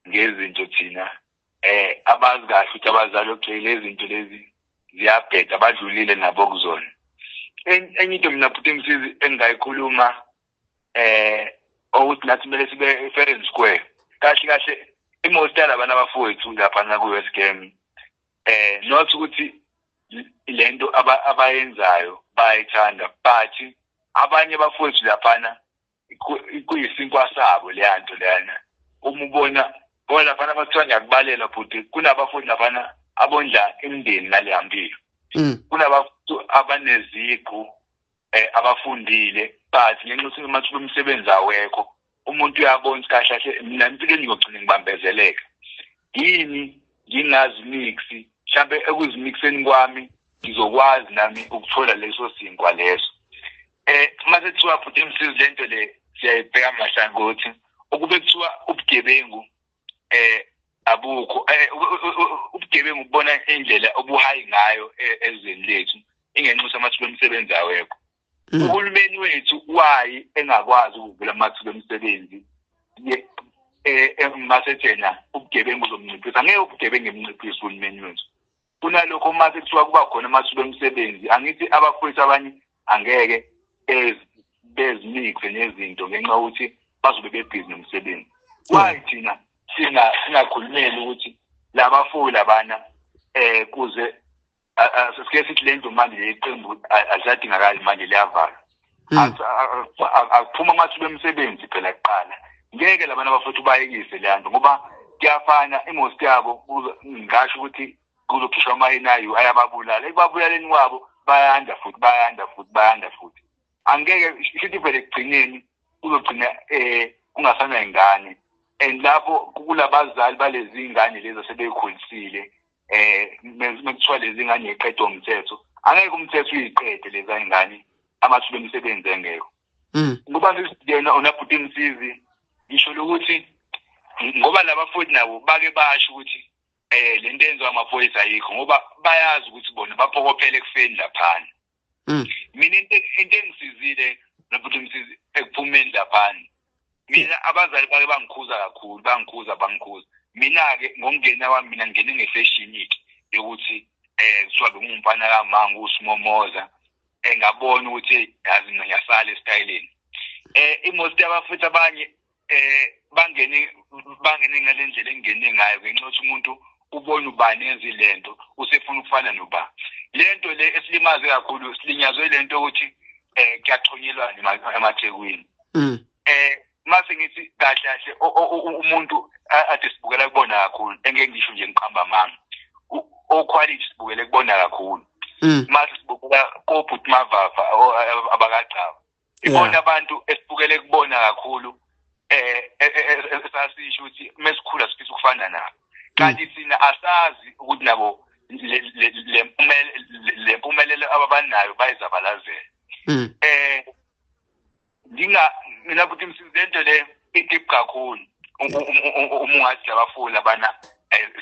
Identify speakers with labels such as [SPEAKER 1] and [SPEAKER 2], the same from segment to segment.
[SPEAKER 1] Ngezinto thina abazi kahle ukuthi abazali, okay, lezi zinto lezi ziyabheda, badlulile nabo kuzona. Enye into mina, bhuti Msizi, engingayikhuluma ukuthi nathi kumele sibe fair and square. Kahle kahle, i-most yalabantu abafowethu laphana ku-West Game, not ukuthi lento abayenzayo bayayithanda, but abanye abafowethu laphana kuyisinkwa sabo leya nto leyana. Uma ubona bona laphana bathiwa, ngiyakubalela bhuti, kunabafundi laphana abondla imindeni ngaleya mpilo. Kunabantu abaneziqu abafundile, but ngenxa yokuthi amathuba emisebenzi awekho, umuntu uyabona ukuthi kahle kahle mina empilweni ngiyogcina ngibambezeleka. Yini ngingazimixi? Mhlambe ekuzimixeni kwami ngizokwazi nami ukuthola leso sinkwa leso. Mase kuthiwa, bhuti Msizi, lento le siyayibheka mahlangothi, ukube kuthiwa ubugebengu abukho, ubugebengu ubona indlela obuhayi ngayo ezweni lethu ingenxa yokuthi amathuba emisebenzi awekho. Uhulumeni wethu wayi engakwazi ukuvula amathuba emisebenzi masethena ubugebengu uzomnciphisa? Ngeke ubugebengu emnciphisa uhulumeni wethu. Kunalokho, uma sekuthiwa kuba khona amathuba emisebenzi, angithi abafowethu abanye angeke bezimixe nezinto ngenxa yokuthi bazobe bebhizi nomsebenzi. Why thina singakhulumeli ukuthi labafuyi labana kuze sike sithi lento manje leqembu alisadingakali, manje liyavalwa? Akuphuma amathuba emisebenzi phela kuqala. Ngeke labantu abafowethu bayekise le nto, ngoba kuyafana, i-most yabo ngasho ukuthi kuzokhishwa ama-NIU ayababulala. Ekubabulaleni kwabo bayanda futhi, bayanda futhi, bayanda futhi. Angeke shithi vele ekugcineni kuzogcina kungasanayingane, and lapho kulabazali balezi ngane lezi asebeyikhulisile, mekuthiwa lezi ngane yiqedwa umthetho, angeke umthetho uyiqede lezi ngane amathuba emisebenzi engekho. Ngoba yena unabhuti Msizi, ngisho lokuthi ngoba laba futhi nabo bake basho ukuthi lento yenziwa amaphoyisa ayikho, ngoba bayazi ukuthi bona baphokophele ekufeni laphana. Mina into engisizile, nabhuti Msizi, ekuphumeni laphana, mina abazali bake bangikhuza kakhulu, bangikhuza, bangikhuza. Mina-ke ngokungena kwami, mina ngingene nge-fashion-ke yokuthi kuthiwa bengumfana kamanga usimomoza, ngabona ukuthi yazi mina ngiyasala esitayeleni. I-most yabafethu abanye bangene ngale ndlela engingene ngayo ngenxa yokuthi umuntu ubona ubani enze lento, usefuna ukufana noba. Lento le esilimaze kakhulu, silinyazwe lento ukuthi kuyaxhonyelwana emaThekwini. Mase ngithi kahle kahle umuntu ade sibukela kubona kakhulu, engeke ngisho nje ngiqamba amanga, o-quality sibukele kubona kakhulu. Mase sibukela kobhuti Mavava abakagcaba, ibona abantu esibukele kubona kakhulu, esasisho ukuthi mesikhula sifisa ukufana nabo, kanti thina asazi ukuthi nabo le mpumelelo ababanayo bayizabalazela. Nginga mina, futhi Msizi, lento le i-deep kakhulu. Uma ungathi labafuni labana,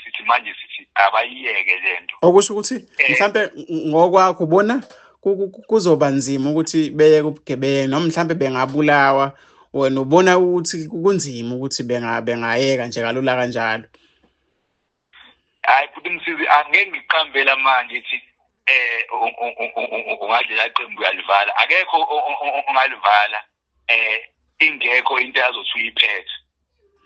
[SPEAKER 1] sithi manje sithi abayiyeke lento.
[SPEAKER 2] Okusho ukuthi mhlambe ngokwakho ubona kuzoba nzima ukuthi beye kubugebengu, noma mhlambe bengabulawa, wena ubona ukuthi kunzima ukuthi bengayeka nje kalula kanjalo?
[SPEAKER 1] Hayi, futhi Msizi, angeke ngiqambela manje ithi ungadlela qembu uyalivala. Akekho ongalivala ingekho into azothi uyiphethe.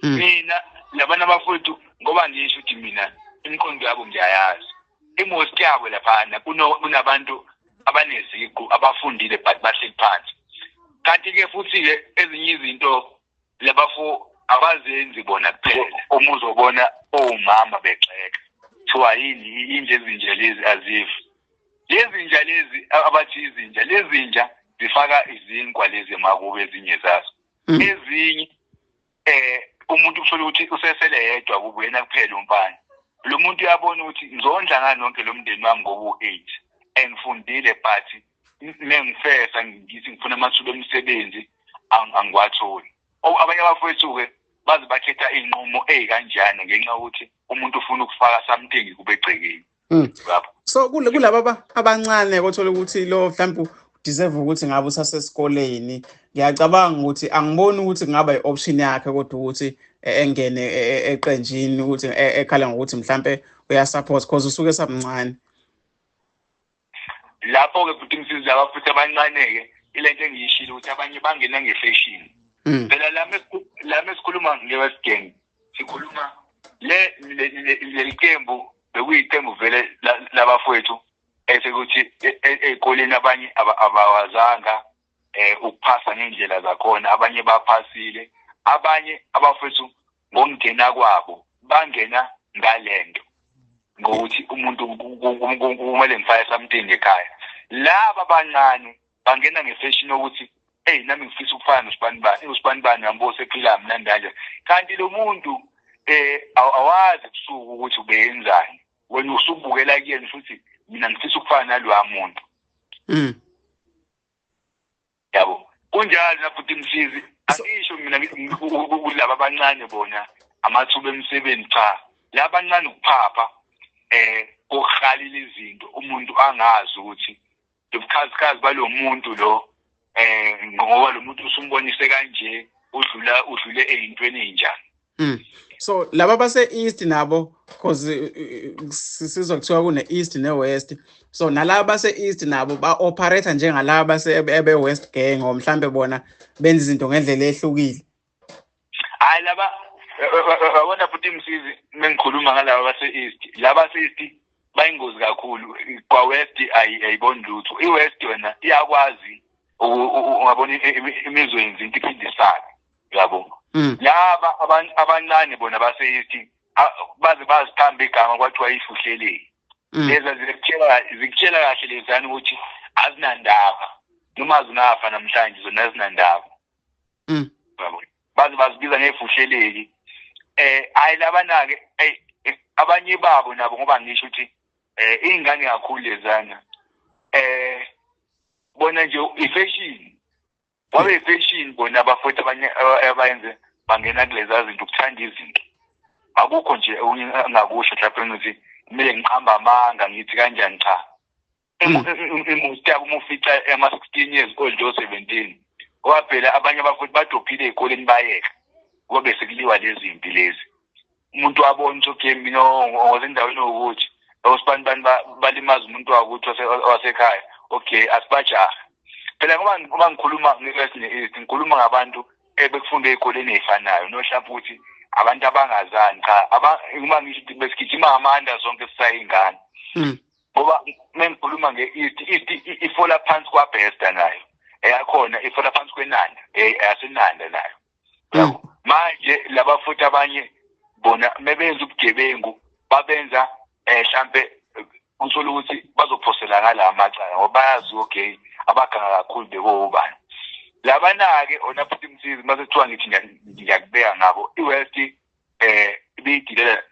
[SPEAKER 1] Mina labantu abafowethu, ngoba ngisho ukuthi mina imiqondo yabo ngiyayazi, i-most yabo laphana kunabantu abaneziqu, abafundile, but bahleli phansi. Kanti-ke futhi-ke ezinye izinto labafo abazenzi bona kuphela. Uma uzobona omama begxeka, kuthiwa yini inja ezinja lezi azifi. Lezi nja lezi abathi izinja, lezi nja zifaka izinkwa lezi emakubo ezinye zazo. Ezinye umuntu uthola ukuthi usesele yedwa kubo, yena kuphela umfana. Lo muntu uyabona ukuthi ngizondla ngani wonke lo mndeni wami ngobu-8, engifundile, but mengifesa ngithi ngifuna amathuba emisebenzi angiwatholi. Abanye abafowethu-ke baze bakhetha iy'nqumo ey'kanjani ngenxa yokuthi umuntu ufuna ukufaka something kube egcekeni lapho.
[SPEAKER 2] So kulaba abancane kothola ukuthi lo mhlawumbe deserve ukuthi ngabe usasesikoleni, ngiyacabanga ukuthi angiboni ukuthi kungaba i-option yakhe, kodwa ukuthi engene eqenjini ukuthi ekhala ngokuthi mhlambe uyasupport because usuke esamncane.
[SPEAKER 1] Lapho-ke futhi Msizi, laba futhi abancane-ke, ilento engiyishilo ukuthi abanye bangena ngefashion. Phela lami esikhuluma nge-West Gang, sikhuluma leli qembu bekuyiqembu vele labafowethu esekuthi ey'koleni abanye abawazanga ukuphasa ngendlela zakhona, abanye baphasile, abanye abafowethu ngokungena kwabo bangena ngalento ngokuthi umuntu kumele ngifake something ekhaya. Laba abancane bangena ngefashion yokuthi hey, nami ngifisa ukufana nosibanibani, usibanibani ngambo sephila mnandi kanje, kanti lo muntu awazi kusuku ukuthi ubeyenzani, wena usubukela kuyena futhi mina ngifisa ukufana naloya muntu. Yabo, kunjalo na futhi Msizi, angisho mina kulaba abancane bona amathuba emisebenzi, cha, labancane ukuphapha okuhalile izinto umuntu angazi ukuthi ubukhazikhazi balo muntu lo ngoba lo muntu usumbonise kanje udlule eyintweni enjani.
[SPEAKER 2] So laba base East nabo, because sizwa kuthiwa kune East ne West, so nalaba base East nabo ba operate njengalaba base ebe West Gang, or mhlambe bona benza izinto ngendlela ehlukile?
[SPEAKER 1] Hayi, laba yabona futhi Msizi, mengikhuluma ngalaba base East, laba base East bayingozi kakhulu. Kwa West ayiboni lutho. I West yona iyakwazi ungabona imizwe yenza into iphinde isale, yabo. Laba abancane bona base East baze baziqamba igama kwathiwa ifuhleleni. Leza zikutshela kahle lezana ukuthi azinandaba, noma zingafa namhlanje zona azinandaba. Yabo, baze bazibiza ngefuhleleki. Hayi, labana-ke abanye babo nabo, ngoba ngisho ukuthi iy'ngane kakhulu lezana, bona nje i-fashion, wabe i-fashion bona abafowethu abanye abayenze bangena kuleza zinto ukuthanda izinto. Akukho nje okunye engingakusho mhlawumbe ukuthi kumele ngiqambe amanga ngithi kanjani, cha. Imusti uma ufica ama-16 years old o 17, ngoba phela abanye abafundi badophile ey'koleni bayeka ngoba bese kuliwa lezi mpi lezi. Umuntu wabona ukuthi okay, mina ngosendaweni yokuthi osibanibani balimaza umuntu wakuthi wasekhaya, okay, asibajahe phela. Ngoba uma ngikhuluma nge-West ne-East, ngikhuluma ngabantu ebekufunda ey'koleni ey'fanayo, nohlampe ukuthi abantu abangazani, cha, uma ngisho ukuthi besigijima ngamanda sonke sisayingane. Ngoba mengikhuluma nge-East, East ifola phansi kwaBester nayo, eyakhona ifola phansi kweNanda, eyaseNanda nayo. Manje laba futhi abanye bona mebenza ubugebengu babenza mhlambe uthola ukuthi bazophosela ngala amacala ngoba bayazi okay abaganga kakhulu bekobani labana-ke. Ona futhi Msizi, mase kuthiwa ngithi ngiyakubeka ngabo i-West, ibiyidilela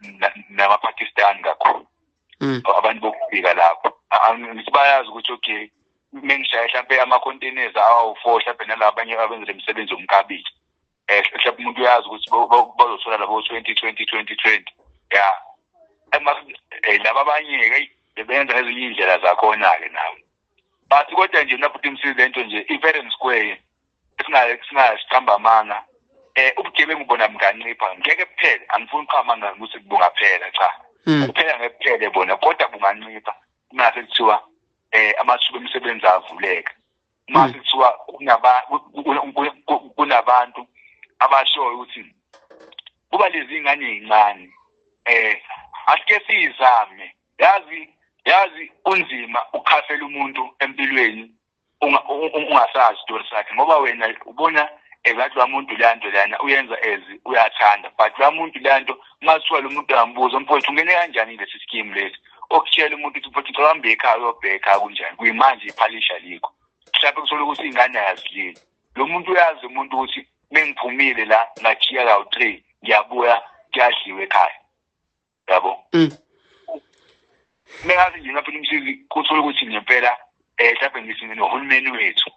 [SPEAKER 1] nama-Pakistan kakhulu, abantu bokufika lapho. Ngithi bayazi ukuthi okay, mengishaya mhlampe ama-containers awu-4 mhlampe nalabanye abenza le misebenzi yomkabili, mhlawumbe umuntu uyazi ukuthi bazothola labo 20 20 20 20, ya. Laba abanye-ke bebenza ngezinye iy'ndlela zakhona-ke nabo, but kodwa nje mina futhi Msizi, lento nje i-fair and square, singasiqamba amanga, ubugebengu bona bungancipha, ngeke kuphele. Angifuni ukuqamba amanga ukuthi bungaphela, cha. Kuphela ngeke kuphele bona, kodwa bungancipha kungase kuthiwa amathuba emisebenzi avuleka, mase kuthiwa kunabantu abashoyo ukuthi kuba lezi ngane ey'ncane asike siyizame. Yazi kunzima ukukhafela umuntu empilweni ungasazi isitori sakhe, ngoba wena ubona engathi lwa muntu leya nto leyana uyenza as uyathanda, but lwa muntu leya nto uma kuthiwa lo muntu angambuza, mfowethu, ungene kanjani lesi scheme lesi, okutshela umuntu ukuthi mfowethu ngicela uhambe ekhaya uyobheka ekhaya kunjani, kuyimanje iphalisha likho. Mhlawumbe kuthola ukuthi iy'ngane ayazilili, lo muntu uyazi umuntu ukuthi mengiphumile la ngajiya kawu-3 ngiyabuya kuyadliwa ekhaya, yabo. Mengathi nje ngaphela uMsizi, kuthola ukuthi ngempela mhlawumbe ngithi nohulumeni wethu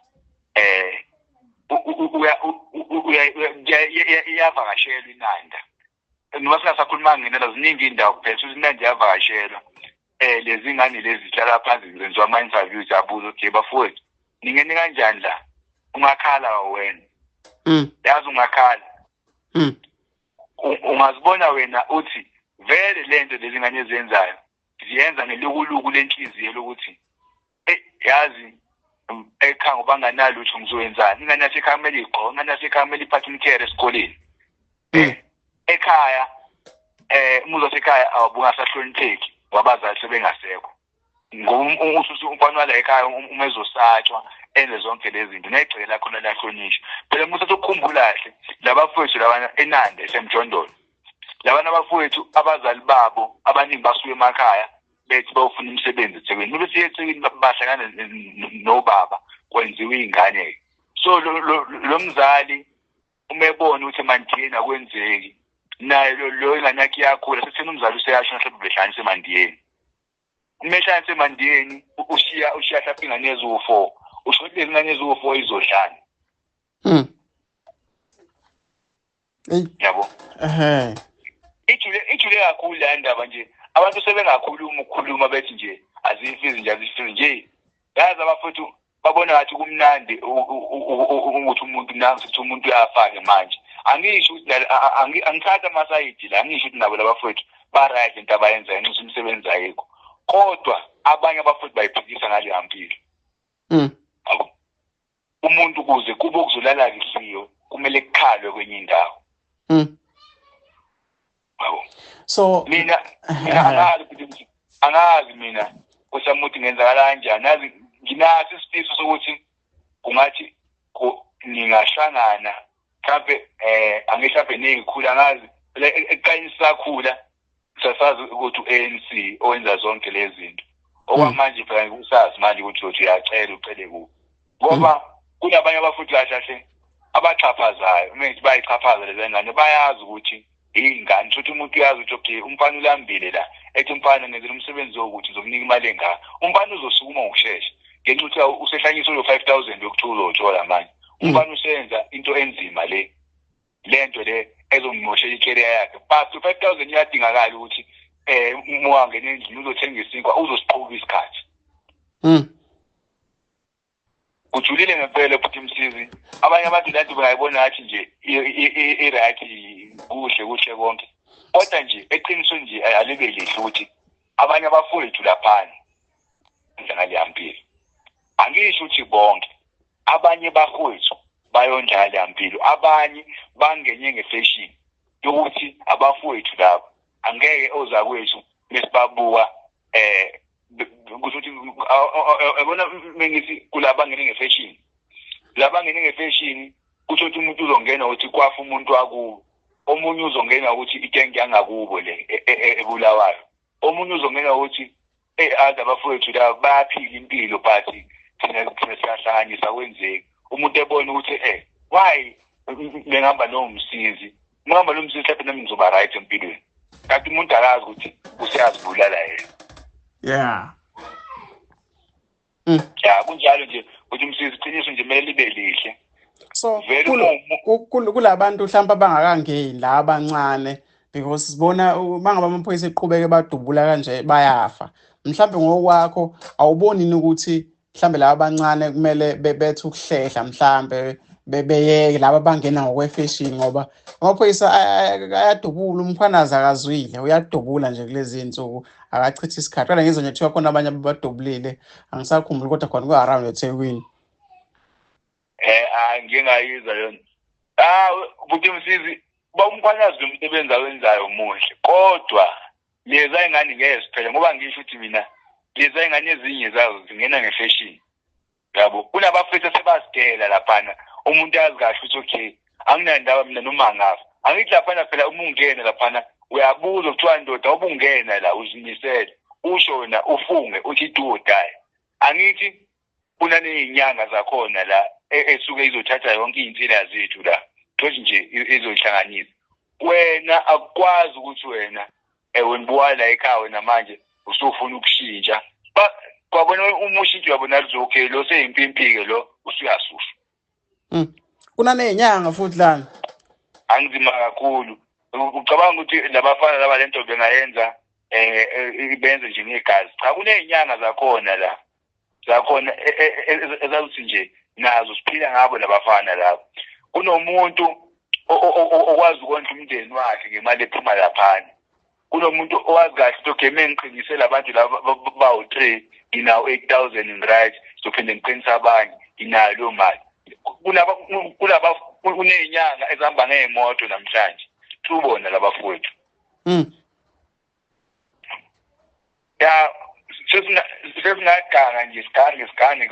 [SPEAKER 1] iyavakashelwa iNanda, noma singasakhulumanga ngenala, ziningi iy'ndawo kuphela ukuthi iNanda iyavakashelwa, lezi ngane lezi zihlala phansi, zenziwa ama-interviews, abuza, okay bafowethu, ningene kanjani la? Ungakhala wena. Yazi ungakhala. Ungazibona wena uthi vele lento lezi ngane ezenzayo ziyenza ngelukuluku lenhliziyo lokuthi yazi ekhaya ngoba nganalutho ngizoyenzani, ingane yasekhaya kumele igqoke, ingane yasekhaya kumele iphathe umkhere esikoleni. Ekhaya umuzi wasekhaya awubungasahlonipheki wabazali sebengasekho. Ngoba umfana wala ekhaya uma ezosatshwa enze zonke lezi zinto negceke lakhona liyahlonishwa. Phela uma uthatha ukukhumbula kahle labafowethu labana eNanda esemjondolo, labana abafowethu abazali babo abaningi basuka emakhaya bethi bayofuna imisebenzi eThekwini. Uma befika eThekwini bahlangana nobaba kwenziwa iy'ngane-ke. So lo mzali uma ebona ukuthi emandiyeni akwenzeki, naye lo ingane yakhe iyakhula, sekutheni umzali useyashona mhlawumbe behlanganise emandiyeni. Uma ehlanganise emandiyeni ushiya mhlawumbe ingane eziwu-4, usho ukuthi lezi ngane eziwu-4 izodlana. Yabo. Ijule kakhulu le ndaba nje. Abantu sebengakhuluma ukukhuluma bethi nje azifizi nje azifizi nje. Yazi abafowethu babona ngathi kumnandi ukuthi umuntu nansi ukuthi umuntu uyafake manje. Angisho ukuthi angithatha amasayidi la, angisho ukuthi nabo labafowethu ba right into abayenzayo nxa umsebenzi ayikho. Kodwa abanye abafowethu bayiphikisa ngale mpilo. Umuntu kuze kube ukuzolala kidliyo kumele kukhalwe kwenye indawo. Yabo.
[SPEAKER 2] So
[SPEAKER 1] mina angazi angazi mina kusamuthi ngenzakala kanjani. Yazi nginaso isifiso sokuthi kungathi ningahlangana mhlambe angihlaphe nezikhulu angazi phela ekuqaleni sisakhula sasazi ukuthi uANC owenza zonke lezi zinto. Okwamanje phela ngikusazi manje ukuthi uthi uyacela ucele kuphi. Ngoba kunabanye abafuthi kahle kahle abaxhaphazayo, uma ngithi bayixhaphaza lezi ngane bayazi ukuthi ingane, futhi umuntu uyazi ukuthi okay umfana ulambile la, ethi umfana ngenzela umsebenzi wokuthi ngizomnika imali engaka, umfana uzosukuma ngokushesha ngenxa ukuthi usehlanyiswe lo 5000 yokuthi uzothola manje. Umfana usenza into enzima le lento le ezommoshela icareer yakhe, but 5000 iyadingakala ukuthi uma wangena endlini uzothenga isinkwa uzosiqhuba isikhathi. Kujulile ngempela futhi Msizi. Abanye abantu lento bengayibona ngathi nje i-right kuhle kuhle konke, kodwa nje eqinisweni nje alibe lihle ukuthi abanye abafowethu laphana ngale mpilo. Angisho ukuthi bonke, abanye bafowethu bayondlala le mpilo, abanye bangenye ngefashion yokuthi abafowethu labo angeke ozakwethu besibabuka ukuthi yabona mengithi kulaba ngene ngefashion, laba ngene ngefashion kusho ukuthi umuntu uzongena ukuthi kwafa umuntu wakubo, omunye uzongena ukuthi itank yangakubo le ebulawayo, omunye uzongena ukuthi azi abafowethu la bayaphila impilo but thina siyahlanganyisa kwenzeki. Umuntu ebona ukuthi why ngihamba noMsizi, ngihamba noMsizi mhlawumbe nami ngizoba right empilweni, kanti umuntu akazi ukuthi useyazibulala yena.
[SPEAKER 2] Yeah.
[SPEAKER 1] Ya kunjalo nje ukuthi uMsizi iqiniso nje kumele libe lihle.
[SPEAKER 2] So kulabantu mhlawumbe abangakangeni la abancane, because sibona mangaba amaphoyisa eqhubeke badubula kanje bayafa. Mhlawumbe ngokwakho awuboni ukuthi mhlawumbe laba abancane kumele bethe ukuhlehla mhlawumbe beyeke laba abangena ngokwefashion, ngoba amaphoyisa ayadubula, uMkhwanazi akazwile uyadubula nje kulezi insuku akachithi isikhathi. Kodwa ngizwe nje kuthiwa khona abanye abadubulile angisakhumbuli, kodwa khona ku-around eThekwini.
[SPEAKER 1] Ngingayizwa yona. Buti Msizi, uMkhwanazi lo msebenzi awenzayo muhle, kodwa leza ingane ngeke siphele, ngoba ngisho ukuthi mina leza ingane ezinye zazo zingena ngefashion. Yabo, kunabafethu sebazidela laphana, umuntu azi kahle ukuthi okay anginandaba mina noma ngafa. Angithi laphana phela uma ungena laphana uyabuza kuthiwa ndoda ubungena la uzimisele, usho wena ufunge uthi do or die. Angithi kunaney'nyanga zakhona la esuke izothatha yonke iy'nsila zethu la, thothi nje izoyihlanganisa. Wena akukwazi ukuthi wena wena buwa la ekhaya wena manje usufuna ukushintsha. Kwabona uma ushintsha uyabona ukuthi okay lo seyimpimpike lo usuyasuswa.
[SPEAKER 2] Kunaney'nyanga futhi lana.
[SPEAKER 1] Anzima kakhulu. Ucabanga ukuthi labafana laba lento bengayenza benze nje ngegazi. Cha, kuney'nyanga zakhona la. Zakhona ezazuthi nje nazo siphila ngabo labafana labo. Kunomuntu Okwazi ukondla umndeni wakhe ngemali ephuma laphana. Kunomuntu owazi kahle ukuthi okay, mengiqinisele abantu laba bawu-3, nginawo 8000 in right, sizophinde ngiqinise abanye, nginayo leyo mali. Kulaba kulaba kuney'nyanga ezihamba ngey'moto namhlanje, tubona labafowethu. Ya, sesingaganga nje, sigange sigange,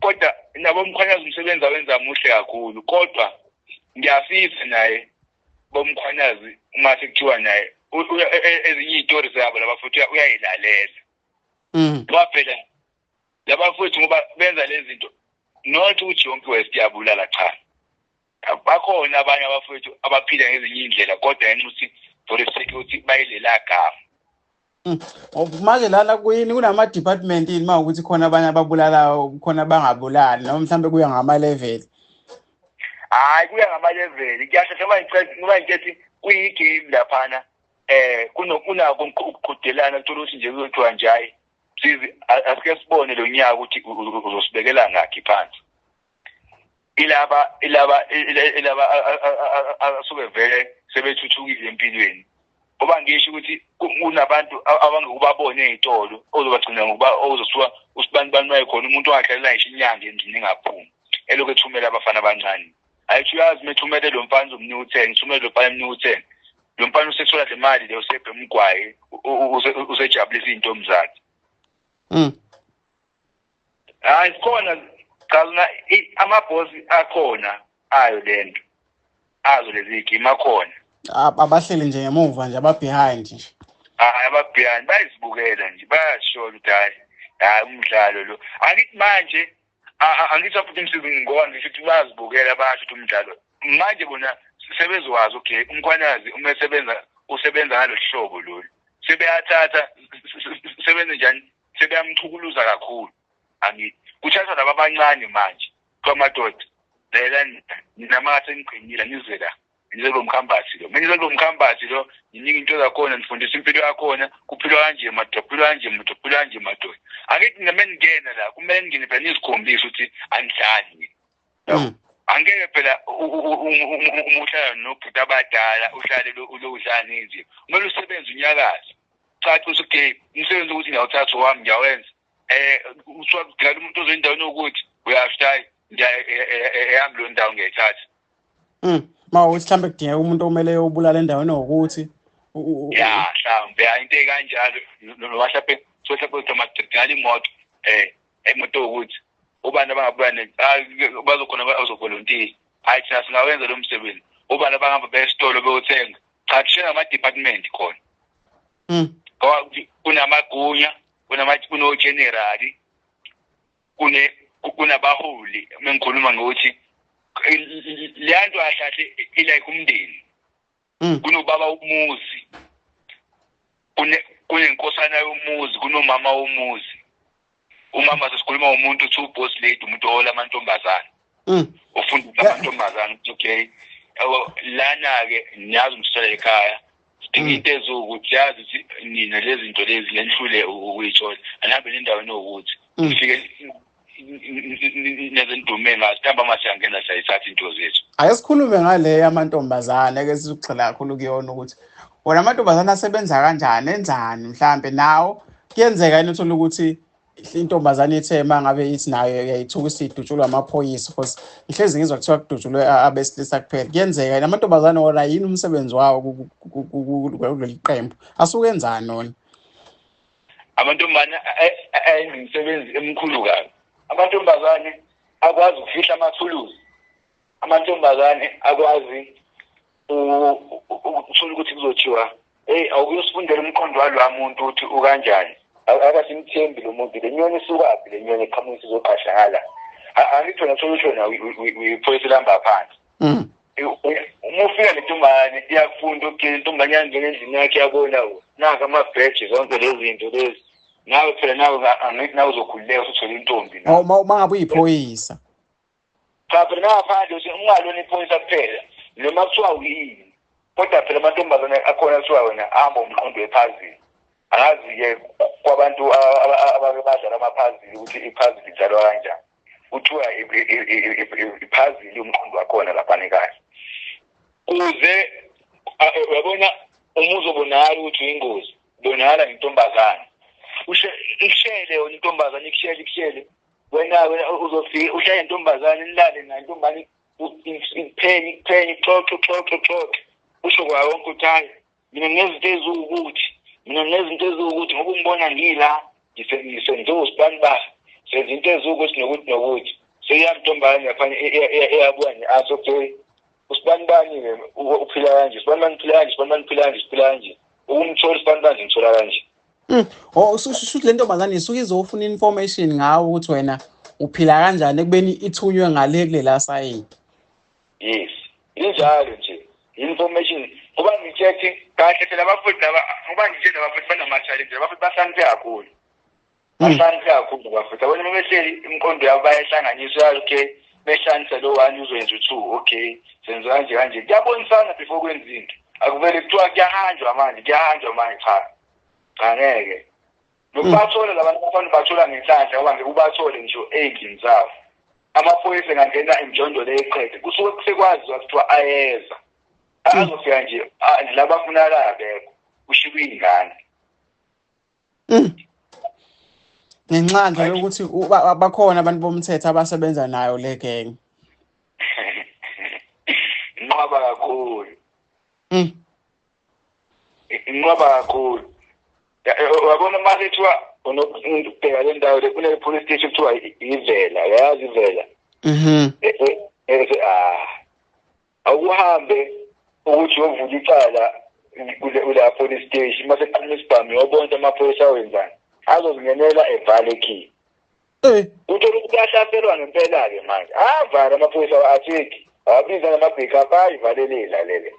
[SPEAKER 1] kodwa nabo Mkhwanazi umsebenzi awenza muhle kakhulu, kodwa ngiyafisa naye boMkhwanazi uma sekuthiwa naye ezinye iy'tori zabo laba futhi uyayilalela. Ngoba phela laba futhi ngoba benza lezi zinto, not ukuthi yonke West iyabulala, cha, bakhona abanye abafowethu abaphila ngezinye iy'ndlela, kodwa ngenxa ukuthi for the sake ukuthi bayilela gama.
[SPEAKER 2] Manje lana kuyini, kunama-department yini uma ukuthi khona abanye ababulalayo, khona abangabulali, noma mhlawumbe kuya ngama-level?
[SPEAKER 1] Hhayi, kuya ngama-level, kuyashesha uma ngitshethi kuyi-game laphana, kunako ukuqhudelana, kuthola ukuthi nje kuzothiwa nje hhayi sizi, asike sibone lo nyaka ukuthi uzosibekela ngakhi phansi. Ilaba asuke vele sebethuthukile empilweni, ngoba ngisho ukuthi kunabantu abangekubabone ey'tolo, ozobagcina ngokuba ozosuka usibani bani wayekhona umuntu ongahlalela ngisho inyanga endlini engaphumi, elokhu ethumela abafana abancane. Ayithi uyazi uma ethumele lo mfana uzomnika u-10, ethumele lo mfana emnika u-10, lo mfana usethola le mali leyo, usebhema umgwayi, usejabulisa iy'ntombi zakhe. Hayi, sikhona, cha, amabhosi akhona ayo lento, azo lezi gima akhona.
[SPEAKER 2] Abahleli nje ngemuva nje, aba-behind nje.
[SPEAKER 1] Hayi, aba-behind bayazibukela nje, bayasho ukuthi hayi hayi, umdlalo lo, angithi manje angithi futhi umsizi, ngoba ngisho ukuthi bayazibukela, bayasho ukuthi umdlalo manje bona sebezowazi, okay, uMkhwanazi uma esebenza usebenza ngalo hlobo lolu, sebeyathatha sebenze njani, sebeyamchukuluza kakhulu. Angithi kuthathwa laba abancane manje kwamadoda lela, nina mase niqinile, nize la, nize kulo mkhambathi lo, mina kulo mkhambathi lo ninika into zakhona, nifundisa impilo yakhona, kuphilwa kanje madoda, kuphilwa kanje madoda, kuphilwa kanje madoda. Angithi noma ningena la kumele ningene phela nizikhombise ukuthi anidlali. Angeke phela uma uhlala nobhuti abadala uhlale lo udlala nenzima, kumele usebenze unyakaze, caca ukuthi okay, umsebenzi ukuthi ngiyawuthatha wami, ngiyawenza. Kuthiwa kudingakala umuntu ozoendaweni yokuthi uyasho, hayi, eyami leyo ndawo ngiyayithatha.
[SPEAKER 2] Ma ukuthi mhlambe kudingeka umuntu okumele ubulala endaweni yokuthi
[SPEAKER 1] Ya, mhlawumbe ya, into ey'kanjalo, noma mhlawumbe so mhlawumbe kuthiwa madingakala imoto, imoto yokuthi ubani abangabuya bazokhona bazovolontiya, hayi, thina singawenza lo msebenzi, ubani abangahamba beye esitolo beyothenga. Cha, kushiya ngama-department khona. Ngoba kunamagunya, kuno-general, kunabaholi. Uma ngikhuluma ngokuthi leya nto kahle kahle ilike umndeni. Kunobaba umuzi, kunenkosana yomuzi, kunomama womuzi. Umama sesikhuluma ngomuntu uthi u-boss lady, umuntu ohola amantombazane. Ufundisa amantombazane ukuthi okay, yabo lana-ke niyazi umsitshela ekhaya sidinga into eziwukuthi yazi ukuthi nina lezi zinto lezi lenihlule ukuyithola, anihambe nendaweni ewukuthi nifike neze nidume ngazo, ntambama siyangena siyayithatha into zethu.
[SPEAKER 2] Ake sikhulume ngale yamantombazane, ake sizugxila kakhulu kuyona ukuthi wona amantombazane asebenza kanjani, enzani, mhlambe nawo kuyenzeka yini uthole ukuthi intombazane ithe uma ngabe ithi nayo yayithuka isidutshulwa amaphoyisa, because ngihlezi ngizwa kuthiwa kudutshulwe abesilisa kuphela. Kuyenzeka yini amantombazane wona, yini umsebenzi wawo kuleli qembu, asuke enzani wona?
[SPEAKER 1] Amantombazane ayenza imisebenzi emikhulu kabi. Amantombazane akwazi ukufihla amathuluzi, amantombazane akwazi ukuthola ukuthi kuzothiwa hey, awukuyosifundela umqondo walowa muntu ukuthi ukanjani, akasimthembi lo muntu, le nyoni isukaphi, le nyoni eqhamuka izoqasha ngala. Angithi wena thola ukuthi wena uyiphoyisa elihamba phansi. Uma ufika le ntombazane iyakufunda, okay, intombazane iyangena endlini yakhe, iyabona naka amabheji, zonke lezi zinto lezi, nawe phela nawe angithi nawe uzokhululeka usuthole intombi.
[SPEAKER 2] Uma ngabe uyiphoyisa.
[SPEAKER 1] Cha, phela nangaphandle uthi ungalona iphoyisa kuphela, noma kuthiwa uyini, kodwa phela amantombazane akhona kuthiwa wena ahamba umqondo wephazili. Angazi-ke kwabantu abake badlala amaphazili ukuthi iphazili idlalwa kanjani, kuthiwa iphazili umqondo wakhona laphana ekhaya. Kuze uyabona uma uzobonakala ukuthi uyingozi, ubonakala ngentombazane. Ikushele yona intombazane, ikushele ikushele. Wena uzofika ushaye intombazane, nilale nayo intombazane, ikuphenye ikuphenye, ixoxe ixoxe ixoxe. Usho kwayo wonke ukuthi hayi, mina nginezinto eziwukuthi, mina nginezinto eziwukuthi ngoba ungibona ngila, ngisenze usibani ba, senza into eziwukuthi nokuthi nokuthi. Seyiyamntombazane laphana eyabuya ne-answer, okay. Usibani bani-ke uphila kanje, usibani bani uphila kanje, usibani bani uphila kanje, uphila kanje. Ukumthola usibani bani ngimthola kanje.
[SPEAKER 2] Oh, shuthi le ntombazane isuke izofuna information ngawe ukuthi wena uphila kanjani ekubeni ithunywe ngale kulela sayidi.
[SPEAKER 1] Yes, injalo nje information. Ngoba ngitshela kahle phela abafundi laba, ngoba ngitshela abafundi banama-challenge, abafundi bahloniphe kakhulu. Bahloniphe kakhulu abafundi. Yabona uma behleli imiqondo yabo bayahlanganiswa, okay, behlanganisa lo one uzoyenza u-two, okay, senza kanje kanje. Kuyabonisana before kwenza into. Akuvele kuthiwa kuyahanjwa manje, kuyahanjwa manje, cha. Cha ngeke. Nokubathola labantu bafana bathola ngenhlanhla ngoba ngeke ubathole ngisho ey'ndlini zabo. Amaphoyisa engangena emjondolo eqede, kusuke kusekwaziwa kuthiwa ayeza. Azofika nje laba afunakala abekho, kushiwo iy'ngane.
[SPEAKER 2] Ngenxa nje yokuthi bakhona abantu bomthetho abasebenza nayo le gang.
[SPEAKER 1] Inqwaba kakhulu. Inqwaba kakhulu. Uyabona uma kuthiwa unokubheka le ndawo le kune police station kuthiwa iVela, uyayazi iVela? Awuhambe ukuthi uyovula icala kule police station, mase kuqhuma isibhamu uyobona amaphoyisa awenzani, azozingenela evale key. Uthola ukuthi kuyahlaselwa ngempela-ke manje, avala amaphoyisa afiki, awabiza nama-backup ayivalele lalele.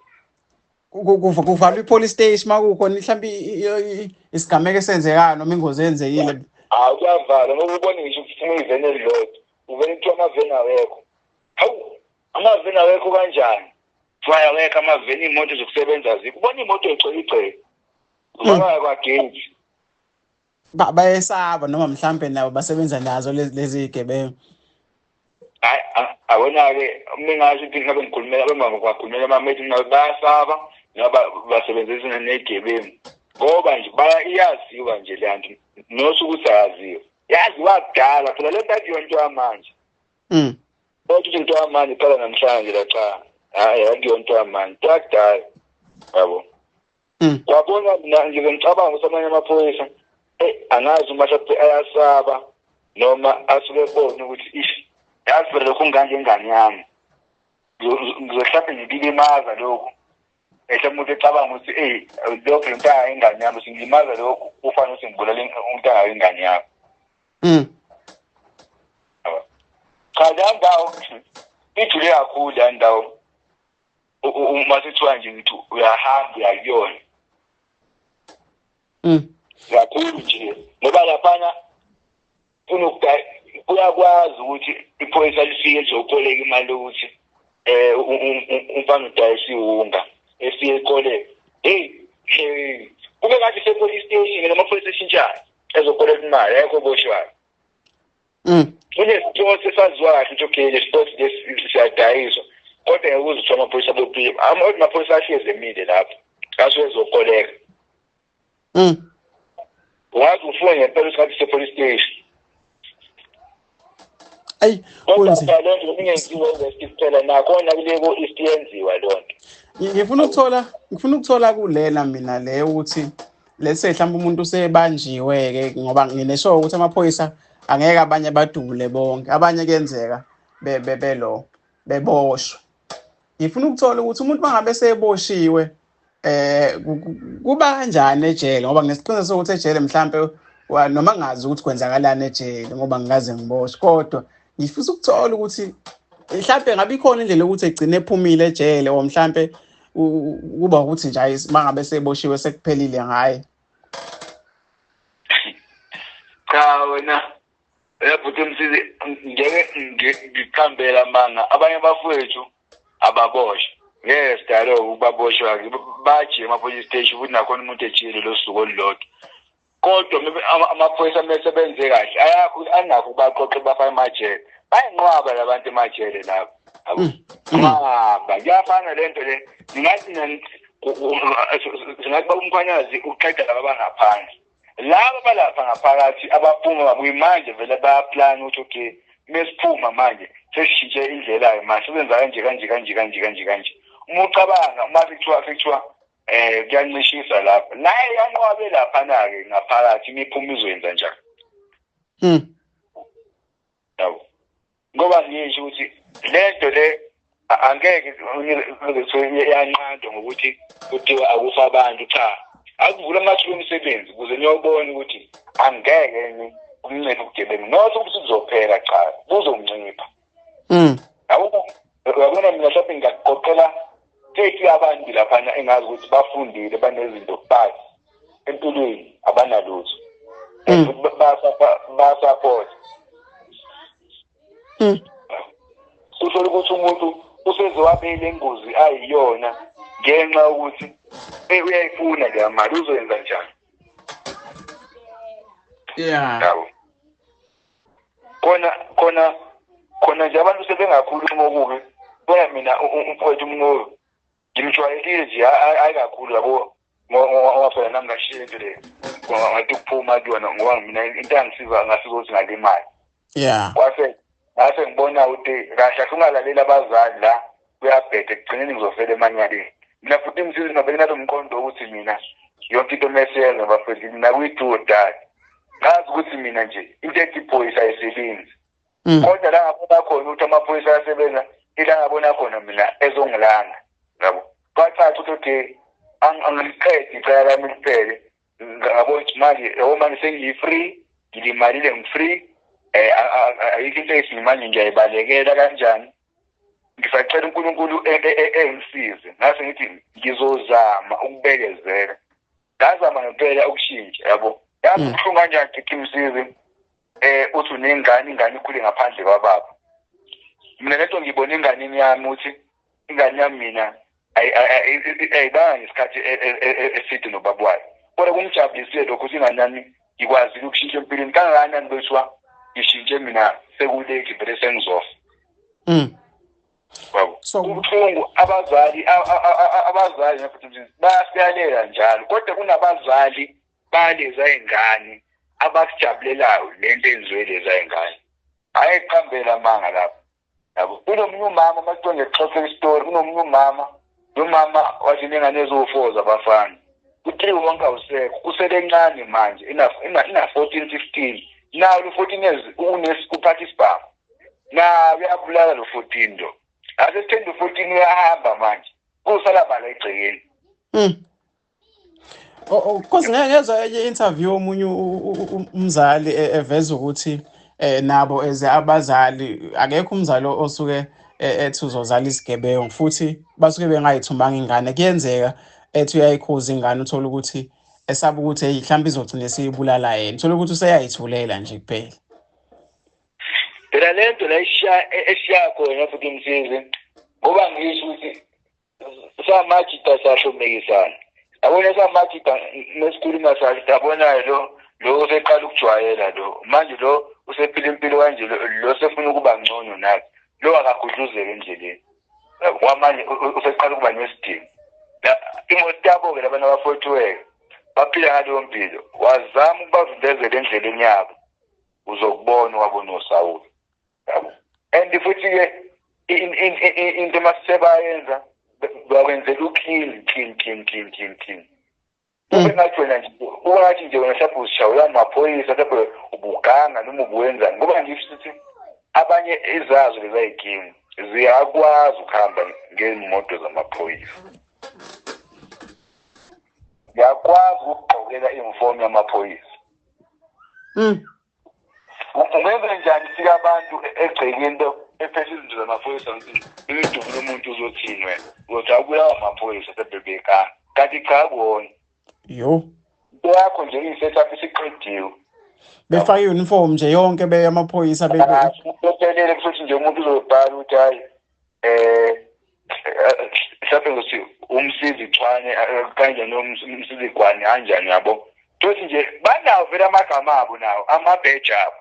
[SPEAKER 2] Kuvalwa i-police station uma kukhona mhlawumbe isigameko esenzekayo noma ingozi eyenzekile.
[SPEAKER 1] Hawu, kuyavalwa ngoba ubone ngisho kuphuma iveni elilodwa, uvele kuthiwa amaveni awekho. Hawu, amaveni awekho kanjani? Kuthiwa awekho amaveni, iy'moto zokusebenza azikho. Ubona iy'moto y'gcwele igceke, kuvalwa kwagesi.
[SPEAKER 2] Bayesaba noma mhlampe nabo basebenza nazo lezi y'gebengu.
[SPEAKER 1] Hayi, abona-ke uma ngingasho ukuthi ngabe ngikhulumela bengingakhulumela amamethi, ngabe bayasaba noma basebenzisana ney'gebengu. Ngoba nje iyaziwa nje le nto, nosuku ukuthi ayaziwa. Yaziwa kudala phela le nto akuyona into yamanje. Kodwa ukuthi into yamanje iqala namhlanje la, cha. Hhayi, akuyona into yamanje, into yakudala. Yabo. Wabona mina ngize ngicabanga ukuthi amanye amaphoyisa angazi uma mhlawumbe ayasaba noma asuke ebona ukuthi ish, yazi phela lokhu nganje ingane yami. Ngizohlampe ngikulimaza lokhu. Mhlawumbe umuntu ecabanga ukuthi lokhu lento ingane yami singilimaza lokhu kufana ukuthi ngibulale umntana wengane yami. Cha, le ndawo ijule kakhulu le ndawo. Uma sithiwa nje ngithi uyahamba uyakuyona. Kakhulu nje ngoba laphana kuyakwazi ukuthi iphoyisa lifike lizokoleka imali yokuthi umfana udayisa iwunga efike ekoleka. Hey, kube ngathi se-police station namaphoyisa eshintshana ezokoleka imali ayekho oboshwayo. Kunesiphoso esaziwa kahle ukuthi okay le siphoso lesi siyadayiswa, kodwa ngeke uze kuthiwa amaphoyisa abophile. Amaphoyisa ahlezi emile lapho asuke ezokoleka. Ungaze ufune ngempela ukuthi ngathi se-police station.
[SPEAKER 2] Ayi,
[SPEAKER 1] kodwa phela le nto ingenziwa e-West kuphela, nakhona kule ko-East yenziwa leyo nto.
[SPEAKER 2] Ngifuna ukuthola kulena mina le ukuthi let's say mhlawumbe umuntu usebanjiwe-ke, ngoba nginesho ukuthi amaphoyisa angeke abanye badubule bonke, abanye kuyenzeka belo beboshwe. Ngifuna ukuthola ukuthi umuntu mangabe seboshiwe kuba kanjani ejele, ngoba nginesiqiniseko sokuthi ejele mhlambe noma ngazi ukuthi kwenzakalani ejele ngoba ngikaze ngiboshwe, kodwa ngifisa ukuthola ukuthi mhlambe ngabe ikhona indlela yokuthi egcine ephumile ejele, or mhlambe kuba ukuthi nje hayi mangabe seboshiwe sekuphelile ngaye.
[SPEAKER 1] Cha wena uyabhuti Msizi, ngeke ngiqambele amanga, abanye abafowethu ababoshwe ngeke sidalo ukubaboshwa, baje ema-police station futhi nakhona umuntu ejele losuku olulodwa. Kodwa amaphoyisa mese benze kahle ayakho anakho baqoqe bafake emajele, bayinqwaba labantu emajele lapho. Maba kuyafana lento le, ngingathi singathi uMkhwanazi uqeda laba abangaphandle, laba balapha ngaphakathi abaphuma kuyimanje vele bayaplan ukuthi okay, mesiphuma manje sesishintshe indlela manje sebenza kanje kanje kanje kanje kanje kanje. Uma ucabanga uma sekuthiwa kuyancishisa lapha naye yanqwabe lapha na-ke ngaphakathi imiphuma izoyenza njani? Yabo, ngoba ngisho ukuthi lento le angeke yanqandwa ngokuthi kuthiwa akufa abantu. Cha, akuvula amathuba emisebenzi ukuze niyobona ukuthi angeke umncele ubugebengu, not ukuthi kuzophela, cha, kuzoncipha. Yabona mina mhlawumbe ngingakuqoqela 30 abantu laphana engazi ukuthi bafundile, banezinto, but empilweni abanalutho, bayasupport. Uthola ukuthi umuntu useze wabele ingozi ayiyona ngenxa yokuthi uyayifuna leya mali, uzoyenza njani? Yabo, khona nje abantu sebengakhuluma okubi. Bona mina umfowethu uMnqobi ngimjwayelile nje, hayi kakhulu yabo, ngoba phela nami ngashiya into le ngathi ukuphuma kuyona, ngoba mina into angisiza ngasiza ukuthi ngalimali. Kwase ngase ngibona ukuthi kahle kahle ungalaleli abazali la kuyabheda, ekugcineni ngizofela emanyaleni. Mina futhi imsizi ngabe nalo mqondo ukuthi mina yonke into mesiyenza bafethu, mina kuyi-do or die. Ngazi ukuthi mina nje into ethi iphoyisa ayisebenzi, kodwa la ngabona khona ukuthi amaphoyisa ayasebenza, ila ngabona khona mina ezongilanda yabo, kwacaca ukuthi okay, angiliqedi icala lami liphele. Ngabona ukuthi manje yabo manje sengiyi-free, ngilimalile, ngi-free, ayikho into ethi manje ngiyayibalekela kanjani. Ngisacela uNkulunkulu engisize, ngase ngithi ngizozama ukubekezela, ngazama ngempela ukushintsha yabo. Yazi kubuhlungu kanjani Dickie Msizi, uthi unengane, ingane ikhule ngaphandle kwababa. Mina lento ngibona enganeni yami ukuthi ingane yami mina ayibanga ngesikhathi eside nobaba wayo, kodwa kungijabulisile lokho ukuthi ingane yami ngikwazile ukushintsha empilweni kangakanani, bethiwa ngishintshe mina seku-late vele sengizofa. Yabo, kubuhlungu. Abazali bayasiyalela njalo, kodwa kunabazali baleza ingane abakujabulelayo lento enziwe leza ingane, hayi kuqambela amanga lapho yabo. Kunomunye umama, masithiwa ngikuxoxela isitori, kunomunye umama, lo mama wathi nengane eziwu-4 zabafana, u-3 wonke awusekho, kusele encane manje ina 14 15. Nawo lo 14 years uphatha isibhamu, nawo uyabulala lo 14 lo. Ase sithende 14 uyahamba manje, kusala bala egcekeni.
[SPEAKER 2] Cause ngeke ngezwa enye interview omunye umzali eveza ukuthi nabo as abazali akekho umzali osuke ethi uzozala isigebengu, futhi basuke bengayithumbanga ingane. Kuyenzeka ethi uyayikhuza ingane, uthola ukuthi esaba ukuthi hey, mhlawumbe izogcina esiyibulala yena, uthola ukuthi useyayithulela nje kuphela.
[SPEAKER 1] Phela lento la eshiya khona futhi Msizi, ngoba ngisho ukuthi samajita sahlomekisana yabona, samajita mesikhuluma sathi yabona lo useqala ukujwayela lo manje, lo usephila impilo kanje, lo sefuna ukuba ngcono nathi, lo akagudluzeki endleleni kwamanje, useqala ukuba nesidingo. Imoto yabo-ke labantu abafowethiweyo baphila ngaleyo mpilo, wazama ukubavimbezela endleleni yabo, uzokubona wabona uSawuli yabo. And futhi-ke into masisebayenza bakwenzela u-clean clean clean clean clean clean, kube ngathi wena nje, kube ngathi nje wena mhlawumbe uzishawula amaphoyisa, mhlawumbe ubuganga noma ubuwenzani, ngoba ngisho ukuthi abanye izazo lezayinkinga ziyakwazi ukuhamba ngezimoto zamaphoyisa, ziyakwazi ukugqokela iyunifomu yamaphoyisa. Ungenza njani fika abantu egcekeni ephethe izinto zamaphoyisa, imidubula umuntu, uzothini wena? Uzothi akubulawa amaphoyisa sebebekanga, kanti cha, kuwona.
[SPEAKER 2] Yo.
[SPEAKER 1] Into yakho nje iyi-setup isiqediwe.
[SPEAKER 2] Befake i-uniform nje yonke beyamaphoyisa.
[SPEAKER 1] Bephelele futhi nje umuntu uzobhala ukuthi hayi, mhlawumbe ukuthi uMsizi Chwane kanjani, uMsizi Gwani kanjani yabo, thothi nje banawo vele amagama abo, nawo amabheji abo.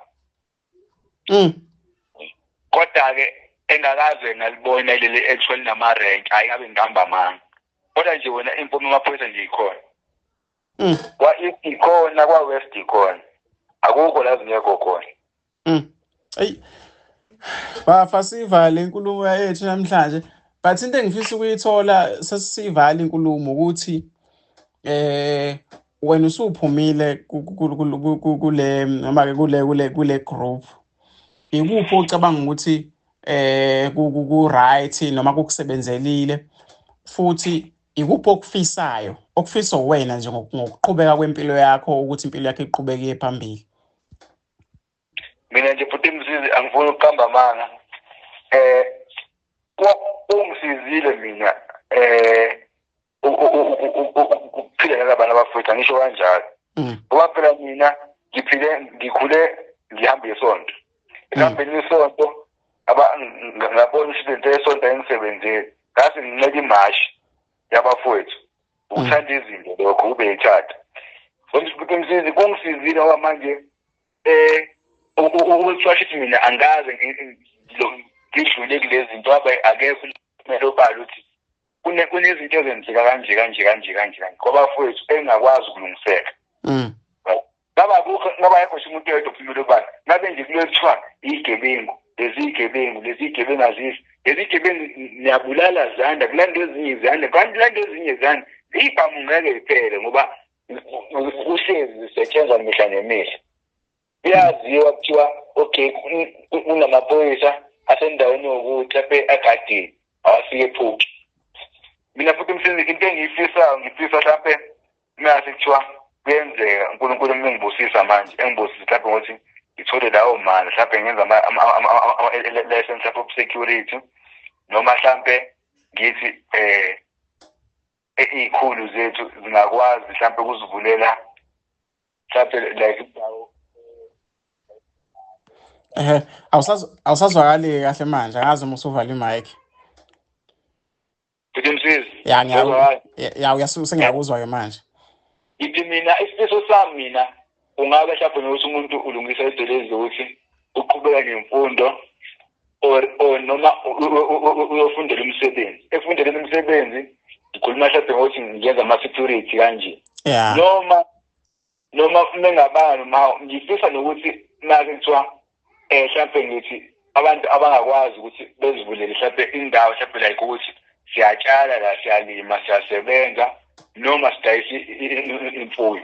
[SPEAKER 1] Kodwa-ke Engakaze ngalibona leli ekuthiwa linama-rank, hhayi ngabe ngihamba amanga, kodwa nje wena imfumo amaphoyisa nje ikhona. Kwa-east ikhona, kwa-west ikhona, akukho la zingekho khona.
[SPEAKER 2] Eyi bafa, sivale inkulumo yethu namhlanje, but into engifisa ukuyithola sesivala inkulumo ukuthi wena usuphumile kule noma ke kule group, ikuphi ocabanga ukuthi ku right noma kukusebenzelile, futhi ikuphi okufisayo, okufisa wena nje ngokuqhubeka kwempilo yakho, ukuthi impilo yakho iqhubeke iye phambili?
[SPEAKER 1] Mina nje futhi Msizi, angifuni ukuqamba amanga, ungisizile mina ukuphila nalabantu abafowethu, angisho kanjalo, ngoba phela mina ngiphile, ngikhule ngihamba isonto. Ekuhambeni isonto ngabona ukuthi lento yesonto ayingisebenzeli, ngase ngincela imashi yabafowethu, ukuthanda izinto lokho kube yithatha. Futhi Msizi, kungisizile ngoba manje ukuthi washo mina angaze ngidlule kulezi zinto, abe akekho kumele obala ukuthi kunezinto ezenzeka kanje kanje kanje kanje kanje kwabafowethu engakwazi ukulungiseka. Ngaba akukho, ngaba ayekho nje umuntu oyedwa ophumela obala, ngabe nje kulo kuthiwa iyigebengu lezi, iyigebengu lezi, iyigebengu azifi lezi, iyigebengu niyabulala zanda, kulanda ezinye zanda, kanti landa ezinye zanda, ibhamu ngeke iphele ngoba kuhlezi zisetshenzwa mihla nemihla. Kuyaziwa kuthiwa okay, kunamaphoyisa asendaweni yokuthi lapha agadini awafike ephuki. Mina futhi Msizi, into engiyifisayo, ngifisa mhlampe mase kuthiwa kuyenzeka uNkulunkulu engibusisa manje, engibusisa mhlampe ngokuthi ngithole lawo mali, mhlampe ngenza ama-license mhlampe of security, noma mhlampe ngithi iy'khulu zethu zingakwazi mhlampe ukuzivulela mhlampe like indawo.
[SPEAKER 2] Ehhe, awusazwakali kahle manje, angazi uma usuvala i-mic.
[SPEAKER 1] Futhi Msizi,
[SPEAKER 2] Ya,
[SPEAKER 1] ngiyakuzwa.
[SPEAKER 2] Ya, sengiyakuzwa ke manje.
[SPEAKER 1] Ngithi mina isifiso sami mina ungabe mhlawumbe nokuthi umuntu ulungisa izinto ukuthi uqhubeka nemfundo or noma uyofundela umsebenzi, efundeleni umsebenzi, ngikhuluma mhlawumbe ngokuthi ngiyenza ama-security kanje, noma mengabanga, noma ngifisa nokuthi make kuthiwa mhlawumbe ngithi abantu abangakwazi ukuthi bezivulele mhlawumbe indawo, mhlawumbe like ukuthi siyatshala la, siyalima, siyasebenza, noma sidayisa imfuyo,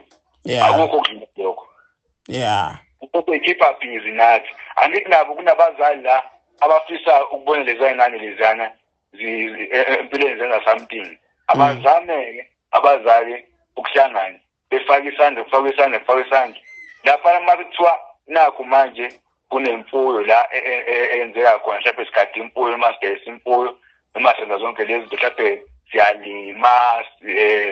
[SPEAKER 1] akukho okudlula lokho. Ukuyikhipha busy nathi, angithi nabo kunabazali la abafisa ukubona lezi ngane lezana empilweni zenza something. Abazame-ke abazali ukuhlangana, befake isandla, kufake isandla, kufake isandla lapha uma kuthiwa nakhu manje kunemfuyo la eyenzeka khona, mhlawumbe sigada imfuyo noma sidayisa imfuyo noma senza zonke lezi zinto, mhlawumbe siyalima,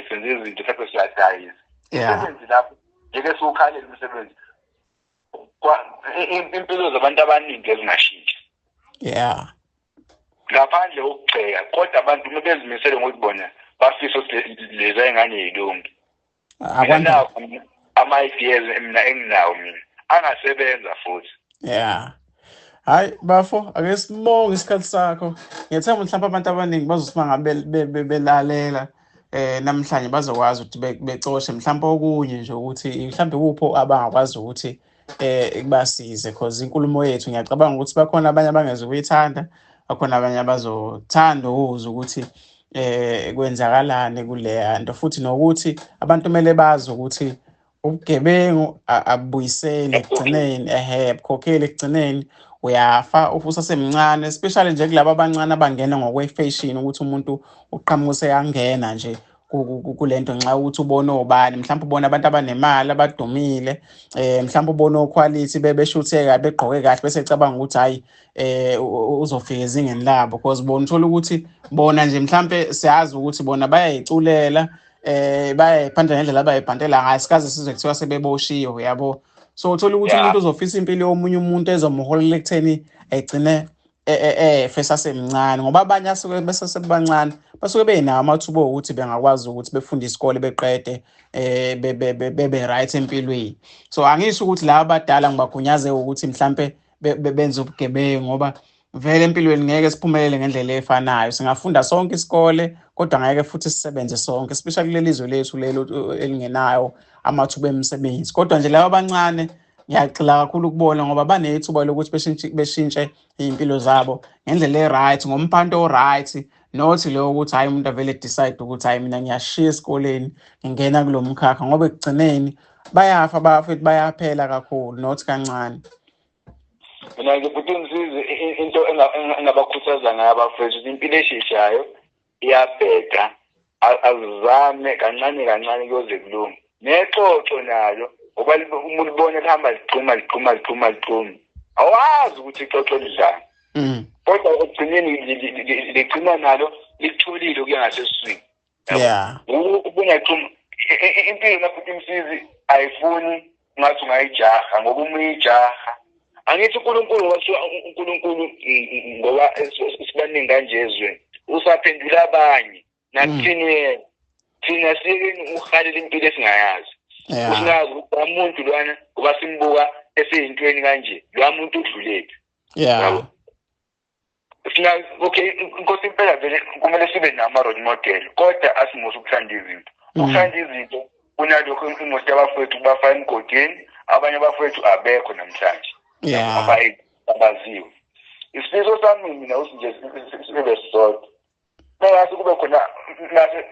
[SPEAKER 1] senza izinto, mhlawumbe siyadayisa. Umsebenzi lapho ngeke siwukhalele umsebenzi. Impilo zabantu abaningi ezingashintsha. Ngaphandle kokugxeka, kodwa abantu uma bezimisele ngokuthi bona bafisa ukuthi lezi ngane yilungi.
[SPEAKER 2] Akwanda.
[SPEAKER 1] Ama-ideas mina enginawo mina angasebenza futhi.
[SPEAKER 2] Yeah. Hayi bafo, ake sibonge isikhathi sakho. Ngiyethemba mhlawumbe abantu abaningi bazosima ngabe belalela namhlanje, bazokwazi ukuthi becoshe mhlawumbe okunye nje ukuthi mhlawumbe kupho abangakwazi ukuthi kubasize, because inkulumo yethu ngiyacabanga ukuthi bakhona abanye abangeze ukuyithanda, bakhona abanye abazothanda ukuzwa ukuthi kwenzakalani kuleya nto, futhi nokuthi abantu kumele bazi ukuthi ubugebengu abubuyiseli ekugcineni, ehe, abukhokheli ekugcineni, uyafa usasemncane, especially nje kulabo abancane abangena ngokwe-fashion, ukuthi umuntu uqhamuka useyangena nje kulento nxa ukuthi ubone obani, mhlawumbe ubone abantu abanemali abadumile, mhlawumbe ubone okhwalithi bebeshuthe kahle, begqoke kahle, bese ecabanga ukuthi hayi uzofika ezingeni labo, because bona uthola ukuthi bona nje mhlambe siyazi ukuthi bona bayayiculela, bayayiphanda ngendlela abayibhantela ngayo, sikaze sizwe kuthiwa sebeboshiwe, yabo. So uthola ukuthi umuntu uzofisa impilo yomunye umuntu ezomholela ekutheni egcine efe esasemncane, ngoba abanye asuke besasebancane basuke benawo amathuba okuthi bengakwazi ukuthi befunde isikole beqede, bebe right empilweni. So angisho ukuthi laba abadala ngibagunyaze ukuthi mhlambe benze ubugebengu, ngoba Vele empilweni ngeke siphumelele ngendlela efanayo. Singafunda sonke isikole kodwa ngeke futhi sisebenze sonke, especially kuleli zwe lethu lelo elingenayo amathuba emisebenzi. Kodwa nje laba abancane ngiyagxila kakhulu kubona ngoba banethuba lokuthi beshintshe iy'mpilo zabo ngendlela e-right, ngomphanto o-right, not lo ukuthi hhayi umuntu avele decide ukuthi hhayi mina ngiyashiya esikoleni ngingena kulo mkhakha, ngoba ekugcineni bayafa bafethu, bayaphela kakhulu, not kancane.
[SPEAKER 1] Mina-ke futhi ngisize into engabakhuthaza ngayo abafethu ukuthi impilo esheshayo iyabheda, azame kancane kancane kuyoze kulunge. Nexoxo nalo ngoba uma ulibona lihamba liqhuma liqhuma liqhuma liqhuma, awazi ukuthi ixoxo lidlani. Kodwa ekugcineni ligcina nalo likutholile ukuya ngasesiswini. Ubungaqhuma impilo lapho imsizi ayifuni ngathi ungayijaha, ngoba uma uyijaha angithi uNkulunkulu ngoba uNkulunkulu ngoba sibaningi kanje ezweni usaphendula abanye nakuthini yena thina siyekeni ukuhalela impilo esingayazi. Usingazi ukuthi umuntu lwana ngoba simbuka eseyintweni kanje lwa muntu udlulephi. Okay, inkosi impela vele kumele sibe nama-role model, kodwa asimusa ukuthanda izinto. Ukuthanda izinto kunalokho imoto yabafowethu kubafaka emgodini, abanye abafowethu abekho namhlanje. Abaziwe. Isifiso sami mina uthi nje sibe sisodwa. Mase kube khona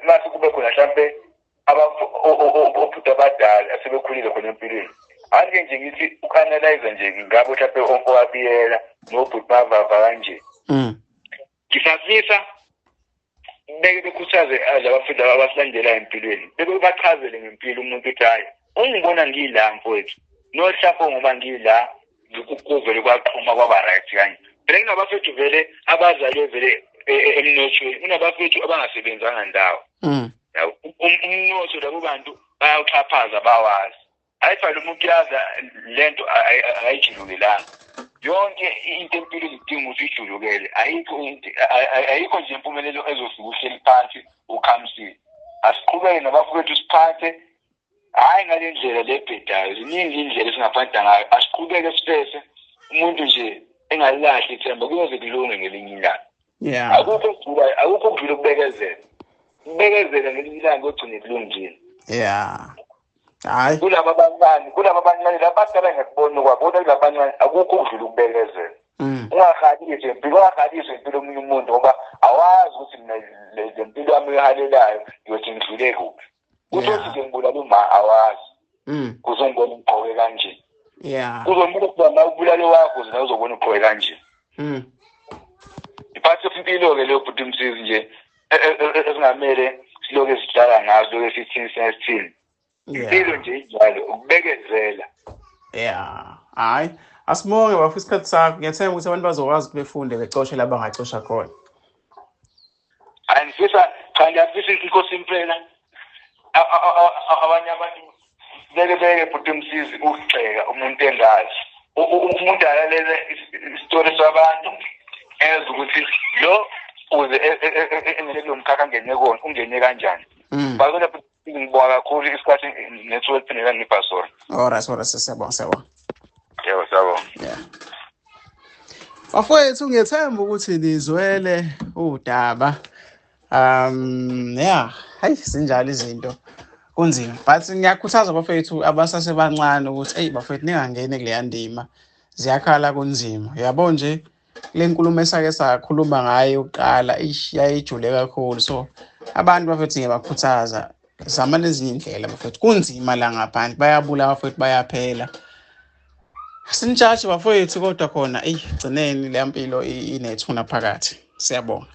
[SPEAKER 1] mase kube khona mhlampe obhuti abadala asebekhulile khona empilweni. Ake nje ngithi uku-analyze nje ngabo mhlampe omfowabiyela nobhuti bavava kanje. Ngisafisa beke bekhuthaze labafundi abasilandelayo empilweni, beke bachazele ngempilo umuntu uthi hhayi ungibona ngila mfowethu, nohlapho ngoba ngila kuvele kwaqhuma kwaba right kanje. Phela kunabafethu vele abazalwe vele emnothweni, kunabafethu abangasebenzanga ndawo. Umnotho labo bantu bayawuxhaphaza bawazi. Hayi phela umuntu uyazi lento ayijulukelanga. Yonke into empilweni idinga ukuthi ijulukele. Ayikho ayikho nje impumelelo ezofika uhleli phansi ukhamisile. Asiqhubeke nabafowethu siphathe hhayi ngale ndlela lebhedayo, ziningi indlela esingaphatha ngayo. Asiqhubeke sifese umuntu nje engalilahli ithemba, kuyoze kulunge ngelinye ilanga. Akukho akukho ukudlula ukubekezela. Ukubekezela ngelinye ilanga kuyogcina kulungile.
[SPEAKER 2] Hayi
[SPEAKER 1] kulaba abancane, kulaba abancane labadala ngiyakubona kwabo, kodwa kulaba abancane akukho ukudlula ukubekezela. Ungahalisi impilo, ungahalisi impilo omunye umuntu ngoba awazi ukuthi mina le mpilo yami oyihalelayo ngiyothi ngidlule kuphi. Kuzothi nje ngibulala uma awazi. Kuzongibona ugqoke kanje. Kuzomele kuba ma ubulale wakho zona uzobona ugqoke kanje. Iphathi impilo ke leyo bhuti Msizi nje esingamele siloke sidlala ngazo, siloke sithini sithini. Impilo nje injalo, ukubekezela.
[SPEAKER 2] Hayi, asibonge bafo isikhathi sakho. Ngiyathemba ukuthi abantu bazokwazi ukuthi befunde becoshe la bangacosha khona.
[SPEAKER 1] Hayi ngifisa cha ngiyafisa inkosi impela. Abanye abantu beke beke bhuti Msizi ukugxeka umuntu engazi. Umuntu alalele isitori sabantu ezwe ukuthi lo uze engene kulo mkhakha angene kona ungene kanjani. Bakona ngibonga kakhulu isikhathi nethuba eliphindela ngipha sona.
[SPEAKER 2] Alright, alright, siyabonga, siyabonga.
[SPEAKER 1] Yebo, siyabonga.
[SPEAKER 2] Bafowethu ngiyethemba ukuthi nizwele udaba. Hayi sinjalo izinto. Kunzima. But ngiyakhuthaza bafowethu abasasebancane ukuthi hey bafowethu ningangeni kuleya ndima. Ziyakhala kunzima. Uyabo nje le nkulumo esake sakhuluma ngayo uqala yayijule kakhulu. So abantu bafethu ngiyabakhuthaza zama nezinye indlela bafethu. Kunzima la ngaphandle, bayabulawa bafethu, bayaphela. Sinitshaji bafowethu kodwa khona gcineni le mpilo inethuna phakathi. Siyabonga.